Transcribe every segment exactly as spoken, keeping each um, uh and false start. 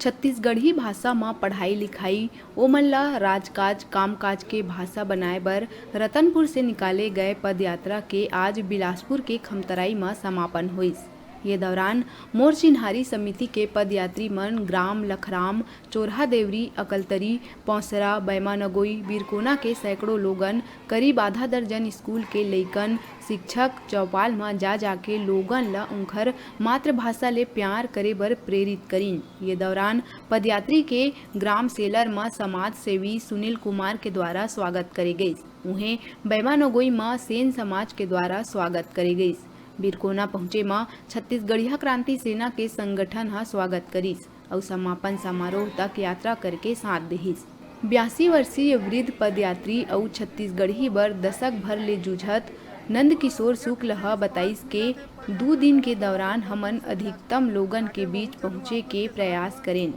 छत्तीसगढ़ी भाषा म पढ़ाई लिखाई, ओमन ल राजकाज कामकाज के भाषा बनाए बर रतनपुर से निकाले गए पदयात्रा के आज बिलासपुर के खमतराई म समापन होइस। ये दौरान मोर चिन्हारी समिति के पदयात्री मन ग्राम लखराम, चोरहा देवरी, अकलतरी, पौसरा, बैमा नगोई, बिरकोना के सैकड़ों लोगन, करीब आधा दर्जन स्कूल के लइकन, शिक्षक चौपाल म जा जाके लोगन ल उंखर मातृभाषा ले प्यार करे बर प्रेरित करिन। ये दौरान पदयात्री के ग्राम सेलर म समाज सेवी सुनील कुमार के द्वारा स्वागत करे गइस। उहें बैमा नगोई म सेन समाज के द्वारा स्वागत करे गइस। बिरकोना पहुंचे म छत्तीसगढ़िया क्रांति सेना के संगठन ह स्वागत करिस अउ समापन समारोह तक यात्रा करके साथ देहिस। बयासी वर्षीय वृद्ध पदयात्री अउ छत्तीसगढ़ी बर दशक भर ले जूझत नंदकिशोर शुक्ल ह बताइस के दू दिन के दौरान हमन अधिकतम लोगन के बीच पहुंचे के प्रयास करेन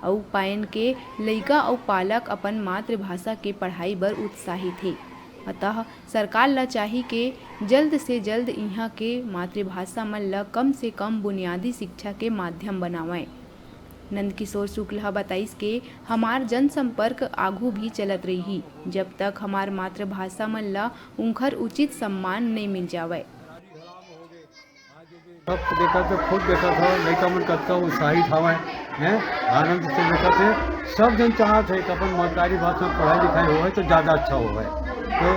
अउ पायन के लइका अउ पालक अपन मातृभाषा के पढ़ाई बर उत्साहित हे। अतः सरकार ल चाही के जल्द से जल्द इहां के मातृभाषा मन ल कम से कम बुनियादी शिक्षा के माध्यम बनावय। नंदकिशोर शुक्ल ह बताइस के हमार जनसंपर्क आघू भी चलत रहिही, जब तक हमार मातृभाषा मन ल उंखर उचित सम्मान नइ मिल जावय। सब देखत हे, खुद देखत हो, लइका मन कतका उत्साहित हवय, हैं, आनंद से देखत हे। सब जन चाहत हे कि अपन महतारी भाषा में पढ़ाई लिखाई होवय तो ज्यादा अच्छा होवय। तो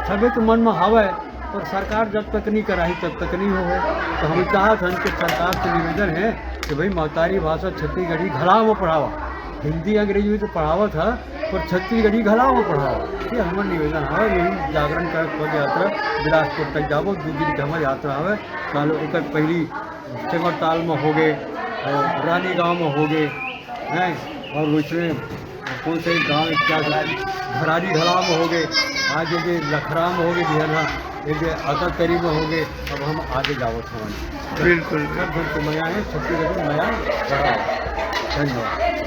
सभी के मन में हवय, पर सरकार जब तक नहीं कराही तब तक नहीं होवय। तो हम चाहत हन कि सरकार से निवेदन हे कि भाई महतारी भाषा छत्तीसगढ़ी घला में पढ़ावा, हिंदी अंग्रेजी में तो पढ़ावत है, पर छत्तीसगढ़ी घला में पढ़ावा। ये हमर निवेदन हवय। यही जागरण कर पद यात्रा बिलासपुर तक जाबो, दू दिन के हमर यात्रा हवय। काल ओकर पहली सेमरताल में होगे, अ, रानी गांव में होगे, हैं, और वैसने कौन से गांव है, क्या घरारी घला में होगे, आज ये जे लखराम होगे बिहन हा, ये जे अकलतरी में होगे, अब हम आगे जावत हवन। बिल्कुल। सब जन के मया है, छत्तीसगढ़ में मया बढ़ाओ। धन्यवाद।